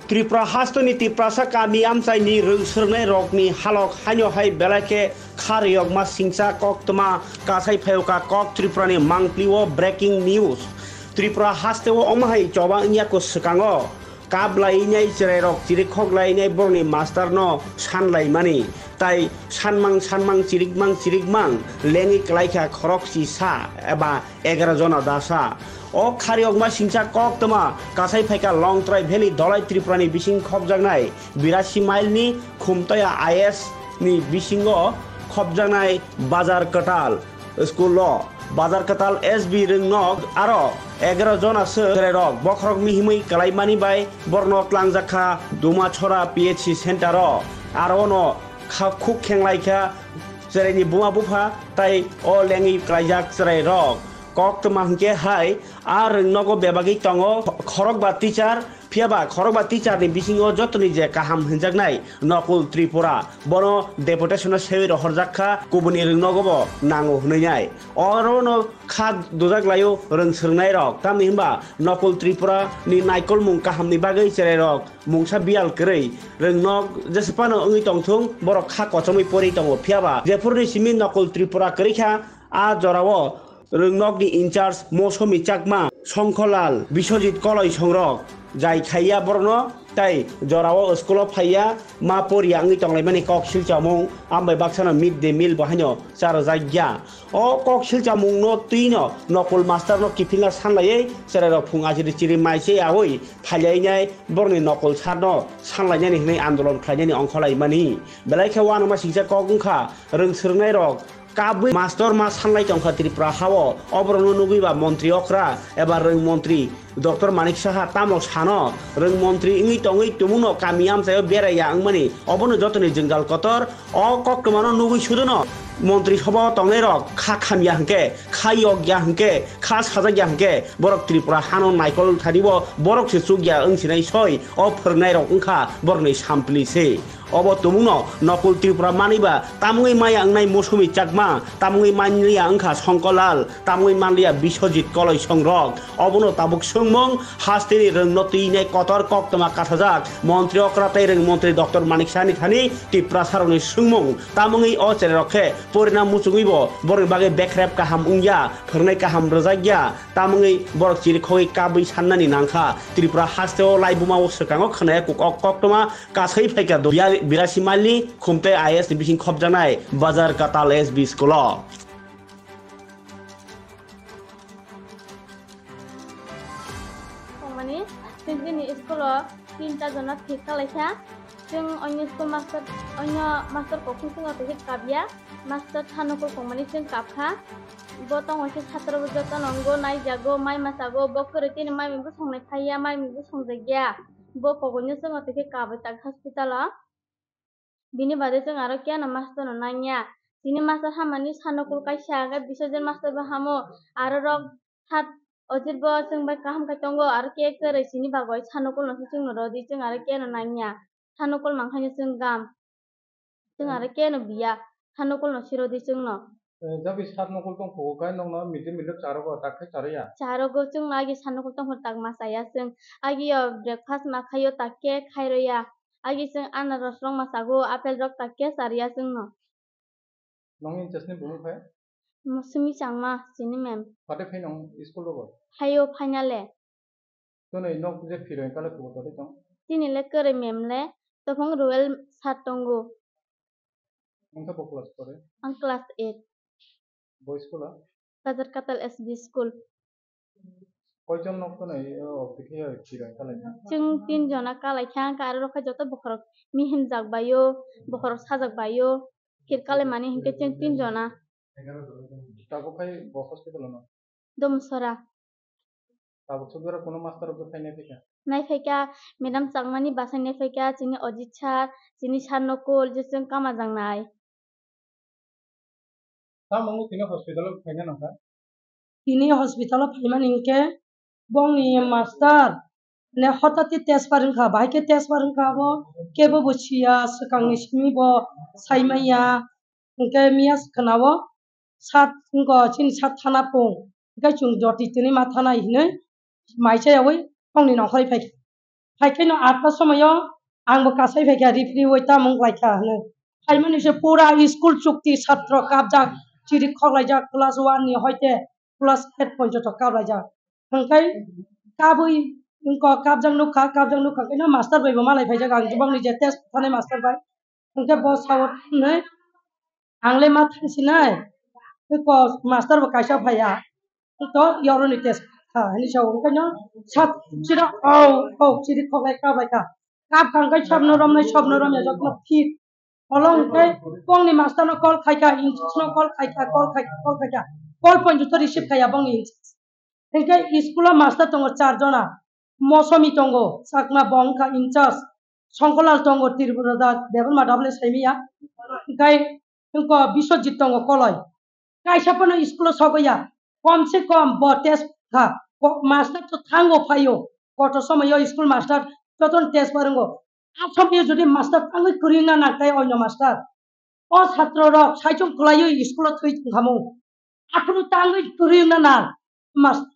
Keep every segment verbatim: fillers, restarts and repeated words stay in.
Tripura hasteni Tiprasa kami amchaini rwng swrwngnai rokni halok haino hai belai khe kha riyokma singcha koktwma kasai phaiyokha kok Tripurani mangpli-o breaking news. Tripura hasteo omo hai choba wngya ko swkango kap lainai chwrairok chirikhok lainai borokni masterno san laimani, tai sanmang sanmang chirikmang chirikmang lengwi klaikha khorok chisa eba egaroh jona dasa. O kha riyokma singcha koktwma kasai phaikha Longtrai Valley Dholai Tripurani bising khopjaknai birasi mile ni Khumtoya I S ni bisingo khopjaknai Bazar Kwtal school o. Bazar Kwtal S B rwngnok aro egaroh jona se chwrairok bokhorok mihimwi kwlaimani bai borokno tlangjakha Dumachhora P H C center o. Aro ono kha khuk khenglai kha chwraini buma bupha tai o lengwi klaijak chwrairok. Koktwma hwnkhe hai a rwngnogo bebagwi tongo khorokba teacher, phiyaba khorokba teacher ni bisingo jotoni je kaham hwnjaknai Nokul Tripura, bono deputation o sewi rohorjak kha, kubuni rwngnogobo nango hwnwi nai. Orono kha dujak laio rwng swrwngnairok, tamni hwnba Nokul Tripura ni naikolmung kahamni bagwi chwrairok mungsa biyal kwrwi rwngnok jesa phano wngwi tongthung, borok kha kochomwi pori tongo, phiyaba jephuruni simi Nokul Tripura kwrwi kha, a jorao rwngnokni in charge Mosumi Chakma, Songkholal, Biswajit Koloi songrok jai khaiya borokno, tai jorao school o phaiya ma poriya wngwi tonglaimani kok silchamung, ambai baksano mid day meal bo haino charwjakya. O kok silchamungno twino Nokul masterno kiphilna sanlaiwi chwrairok phung ajri chiri mai se yaui phailainai borokni Nokul sarno sanlainani hwnwi andolon khlainani ongkholaimani. Belai khe uanama singcha kok wngkha rwng swrwngnairok kabwi master ma sanlai tongkha Tripura hao. Oborokno nugwi ba montri okra eba rwng montri Doctor Manik Saha tamo sano rwng montri wngwi tongwi tumungno kami amchaio beraiya wngmani, obono jotoni jwngjal kotor. O koktwmano nugwi sudono montri sobhao tongnairok kha khamya hwnkhe, kha yokya hwnkhe, kha sajakya hwnkhe borok Tripura hano naikol thanibo borok se chukya wngsinai soi o phwrwngnairok wngkha borokni sampli se. Obo tumungno Nokul Tripura manwi ba tamungwi maya wngnai Mosumi Chakma, tamungwi manliya wngkha Songkolal, tamungwi manliya Biswajit Koloi songrok. Obono tabuk swngmung hasteni rwngno twinai kotor koktwma kathajak montri okra tei rwng montri Doctor Manik Sahani thani Tiprasarokni swngmung, tamungwi o chwrairok khe porina muchungwibo borokni bagwi bekrep kaham wngya, phwrwngnai kaham rwjakya, tamungwi borok chirikhogwi kabwi sannani nangkha. Tripura hasteo laibuma o swkango khwnaya kuk-, ok koktwma kasai phaikha do-, bia-, birasi mile ni Khumtei I S ni bising khopjaknai Bazar Katal S B school o. Tongmani, chwng chini school o tinta jona thik kalaikha. Chwng onyo school master, onyo master kokhung chwng o tongkhe kapya. Master thanukul tongmani chwng kapkha. Bo tongo khe satro bo joto nongo naijago, mai masago, bo kwrwi tini mai mui bwsongnai phaiya, mai mui bwsongjakya. Bo kogoino chwng o tongkhe kabai tak hospital o. Bini baade chwng aro keno master no nangya. Chini master hamani sanukul kaisa, hwnkhe Biswajit master bo hamo, aro rok hat ojit bo chwng bai kaham khai tongo, aro ke kwrwi chini bagwi sanukul no se chwng no rwdi, chwng aro keno nangya. Sanukul mankhaino chwng gam. Chwng aro keno biya, sanukul no sirodi chwng no. Eh, jabi sat nokol tong phugo khe nokno mid day meal rok charogo, tak khe charoya? Charogo, chwng no agi sanukul tong phuru tak ma chaya chwng. Agi yo breakfast ma khaio, tak khe khairwya. Agi chwng anaros rok ma chago, apple rok tak khe charwya chwng no. Nong in chasni bumung khe? Mosumi Changma, chini mem. Pate phai nong school rogo? Phaio, phainale. Twnwi nok je phiroi kale kubo tore tong? Chini le kwrwi mem le, tobong Ruel sir tongo. Wngkha bo class pore? Ang class eight. Bo school a? Bazar Katal S B school. Koijon nok twnwi, o, phiroi kale kha? Chwng tin jona kalaikha, ang khe aro rok khe joto bokhorok mihimjak baio, bokhorok sajak baio, phir kale mani hinkhe chwng tin jona. Tabuk khai bo hospital o no? Domsora. Tabuk sugura kuno master rok phai nai phaikha? Nai phaikha, madam Changmani bwsai nai phaikha, chini Ojit sir, chini sir nokol, je chwng kama jang nai. Tamo wng tini hospital o phaina nangkha? Tini hospital o phaimani hinkhe bongni master ne hotati test par wngkha, bahai khe test par wngkha abo kebo bo siya, swkangni simi bo saimanya, hinkhe miya khwnao sat wngkha chini sat thana phung, hinkhe chwng joti tini ma thana hinwi mai chayawi bongni nongkhorwi phaikha. Phai khe no atta somoyo ang bo kasai phai kha, referee oi tamung lai kha hwnwi. Phaimani se pura school chukti satro kapjak, chiri khoklaijak class one ni hoite class eight porjonto kaplaijak. Hwnkhe kabui wngkha, kapjak nukha, kapjak nukha khe no master bai bo malai phaijak, ang jubak ni je test thani master bai. Hwnkhe bo sao hwnwi, "Ang le ma thang sinai, tei ko master bo kaisa phaiya, to yoroni test kha," hwnwi sao. Hwnkhe no sat chiri, "Oh, oh," chiri khoklai kaplaikha. Kap kha hwnkhe sobno romnai, sobno romya jotono fit. Olo hwnkhe bongni master no call khaikha, in charge no call khaikha, call khaikha, call khaikha. Call point to receive khaiya bongni in charge. Hwnkhe school o master tongo char jona. Mosomi tongo, Chakma bo wngkha in charge. Songkolal tongo, Tripura da, Debbarma da bole saimiya. Hwnkhe wngkha Biswajit tongo koloi. Kaisa phano school o sogwi ya. Kom se kom bo test kha. Ko-, master to thango phaio. Koto somoyo school master jotono test pharingo. A somoyo jodi master tangwi kwrwi wngna nang tai oino master. O satro rok saichung kwlaiwi school o thwi tongkhamu. Aphuru tangwi kwrwi wngna nang master.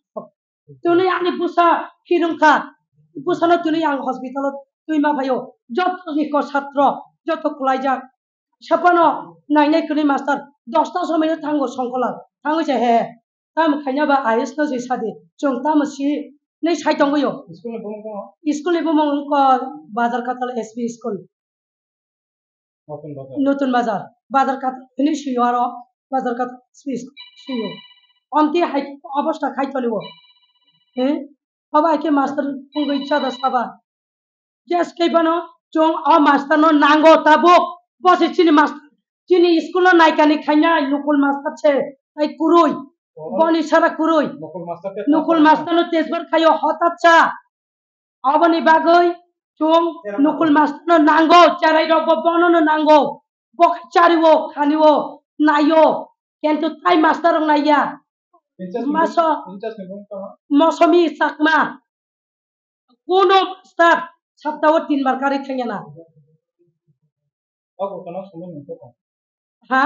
Twnwi ani bwsa hirung kha. Bwsano twnwi ang hospital o twi ma phaio. Joto ni ko satro, joto kwlaijak. Sapano nainai kwrwi master. Dosta somoino thango Songkolal. Thangwi se he. Tamo khaina ba I S no se sadi. Chwng tamo si nei sai tongwi o. School ni bumung tamo? School ni bumung wngkha Bazar Katal S B school. Notun Bazar. Notun Bazar. Bazar Katal hwnwi swi o aro. Bazar Katal S B school swi o. Omti hai obostha khai toni o. He? Obo hai khe master wngwi chada saba. Jes khe phano chwng o master no nango tabuk. Bo se chini master. Chini school no naikani khaina nukul master se. Tai kwrwi. Oh. Boni sara kwrwi. Nukul master te Nukul transfer master no transfer khaio hotatsa. Aboni bagwi chwng nukul master no nango, cherai rok bo bono no nango. Bo chariwo, khaniwo, naio. Kintu tai master rok naiya. In charge ni Maso, bung-, in charge ni bung tamo? Mosomi Chakma. Kuno master saptao tin bar kari thangya na. Obo kono sumui nung tamo? Ha?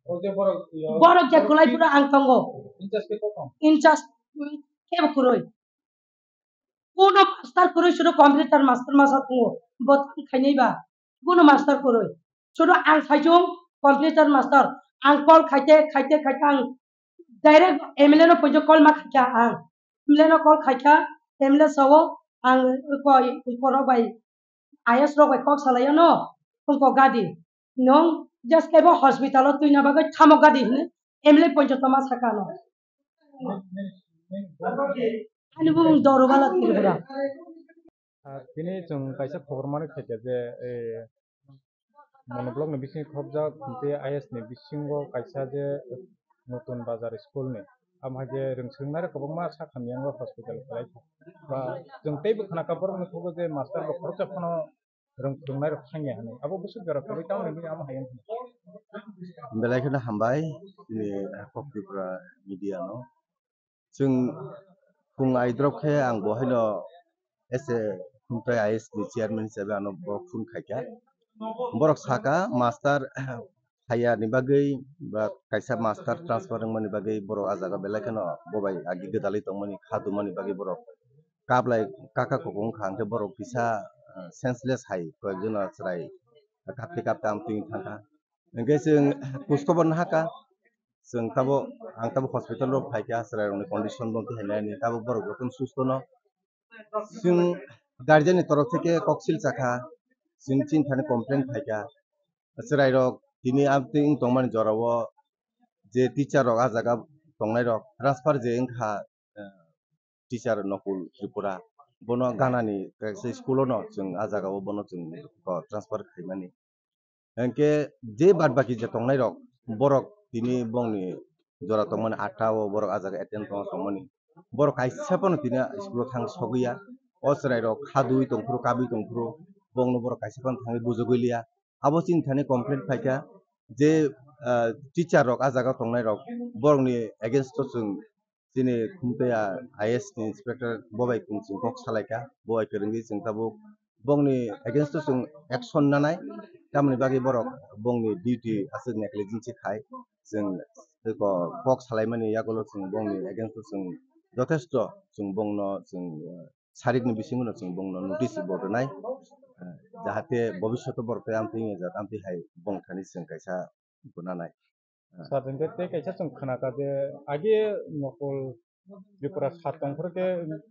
O je borok, yo, Borok je borok kwlai ki-, phuru ang tongo. In charge ke kotom? In charge, mm, kebo kwrwi. Kuno master kwrwi suru computer master masa tongo. Bo tang khainai ba. Kuno master kwrwi. Suru ang saichung computer master. Ang call khaite, khaite, khaite ang direct M L A no poito call ma khaikha ang. M L A no call khaikha, M L A sao ang koi, korok bai I S rok bai kok salai ano, wngkok gadi. Nwng just kebo hospital o twina bagwi thamo gadi hwnwi M L A poito toma saka ano. Ani bumung Dorubala Tripura. Ah, tini chwng kaisa khobor mani khaikha je, eh, Monoblog ni bisingo khobjak, tei I S ni bisingo kaisa je Notun Bazar school ni. Amo hai je rwng swrwng nai rok kwbangma sak hamya wng hospital kwlai kha. Ba chwng teibo khna kha borok ni thugo je master bo khoroksa phano rwng swrwng nai rok thang ya hinwi. Abo bwswk jora kwrwi tamoni bagwi amo hai wng kha. Belai kheno hambai chini Kok Tripura media no. Chwng phung aidrop khe ang bo haino S A Khumtai I S ni chairman hisabe ano bo phone khaikha. Borok saka master haya ni bagwi ba kaisa master transfer wngmani bagwi borok ah jaga belai kheno bo bai agi gwdalwi tongmani, kha dumani bagwi borok kaplai kaka koko wngkha, hwnkhe borok kisa, ah, senseless hai koyekjona chwrai kapte kapte amtwi wng thangkha. Hwnkhe chwng khojkhobor nahakha, chwng tabuk, ang tabuk hospital o phaikha, chwrairokni condition bo tei hai nai, tabuk borok jotono susto no. Chwng guardian ni torof theke koksil chakha, chwng chini thani complain phaikha. Chwrairok tini amtwi wng tongmani jorao je teacher rok ah jaga tongnairok transfer je wngkha, eh, teacher Nokul Tripura, bono ganani kaisa school o no chwng ah jaga o bono chwng transfer khaimani. Hwnkhe je bad baki je tongnai rok, borok tini bongni jora tongmani atta o borok ah jaga attend tongna tongmani. Borok kaisa phano tini school o thang sogwi ya. O chwrai rok khadui tongphuru, kabui tongphuru, bongno borok kaisa phano thangwi bujogwi liya. Abo chini thani complaint phaikha je, ah, teacher rok ah jaga tongnai rok borokni against o chwng chini Khumtaiya I A S ni inspector bo bai chwng kok salaikha, bo bai kwrwngwi chwng tabuk bongni against o chwng action nanai, tamoni bagwi borok bongni duty aswk negligence khai chwng ko-, kok salaimani yagulo chwng bongni against o chwng jothesto chwng bongno chwng, eh, sarikni bisingo no chwng bongno notice bo rwnai, eh, jahate bobishoto borok tei amtwi wngya jat amtwi hai bong thani chwng kaisa gwnanai. Sir, hingke tei kaisa chwng khna kha je age nokol Tripura sat tong phuru khe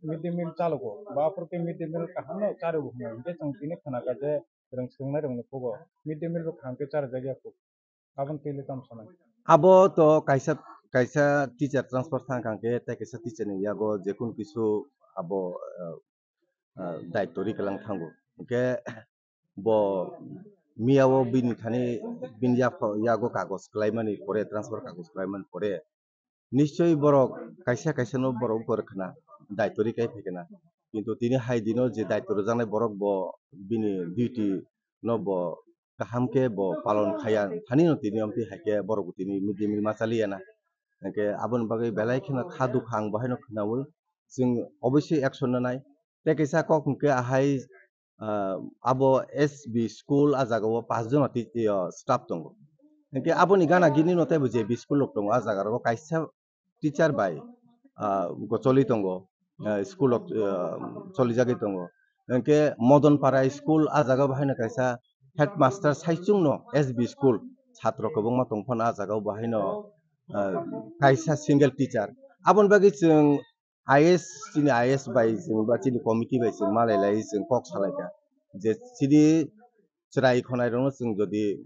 mid day meal chalogo, ba phuru khe mid day meal kaham no charigo hwnwi hingke chwng tini khna kha je rwng swrwngnai rokni pugo mid day meal bo kaham khe charijak ya kho. Aboni twi le tamo sanai? Abo to kaisa, kaisa teacher transfer thang kha hingke tei kaisa teacher ni yago jekun kisu abo, eh, ah, daityo ri kwlang thango. Hingke bo miya o bini thani bini yapha-, yago kagoj kwlaimani pore, transfer kagoj kwlaimani pore, nischoi borok kaisa kaisa no borok wngkha rwkhwna, daityo ri kai phaikha na. Kintu tini hai dino je daityo rwjaknai borok bo bini duty no bo kaham khe bo palon khaiya thani no tini amtwi hai khe borok bo tini mid day meal ma chaliya na. Hingke aboni bagwi belai kheno kha dukha ang bo haino khwnaui chwng obviously action nanai. Tei kaisa kok hwnkhe ahai, ah, abo S B school ah jaga o pash jona ti-, ti-, o staff tongo. Hingke aboni gana gini no teibo J B school rok tongo ah jaga rogo kaisa teacher bai, ah, go choli tongo, ah, school rok, ah, choli jagwi tongo. Hingke Modon Para school ah jaga bo haino kaisa headmaster saichung no S B school satro kwbangma tong phano ah jaga o bo haino, ah, kaisa single teacher. Aboni bagwi chwng I S, chini I S bai chwng ba chini committee bai chwng malai lai chwng kok salai kha je chini chwrai khonai rokno chwng jodi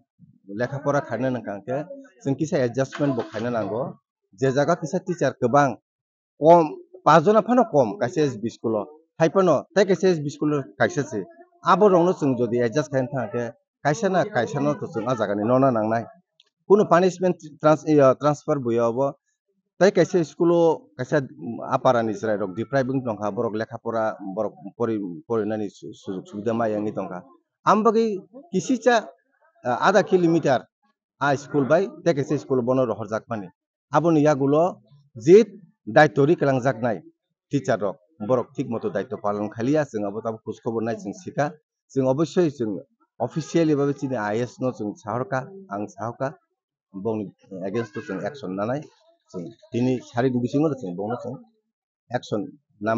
lekha pora khaina nang kha khe chwng kisa adjustment bo khaina nango. Je jaga kisa teacher kwbang kom, pash jona phano kom kaisa S B school o, hai phano tei kaisa S B school o kaisa se. Abo rokno chwng jodi adjust khaina thang khe kaisa na kaisa no to chwng ah jaga ni nona nangnai. Kunu punishment trans-, iya, transfer bo ya obo. Tei kaisa school o kaisa, mm, aparani chwrai rok deprive wng tongkha, borok lekha pora, borok pori-, porinani su-, sujug subida ma yangwi tongkha. Am bagwi kisicha, ah, adha kilometer a school bai tei kaisa school bono rohorjak mani. Aboni yagulo je daityo ri kwlangjaknai teacher rok, borok thik moto daityo palon khaliya, chwng abo tabo khoj khobor nai chwng sikha. Chwng obossoi chwng officially babe chini I S no chwng sahorkha, ang sahorkha, bongni against o chwng action nanai, chwng tini sarikni bisingo chwng bongno chwng action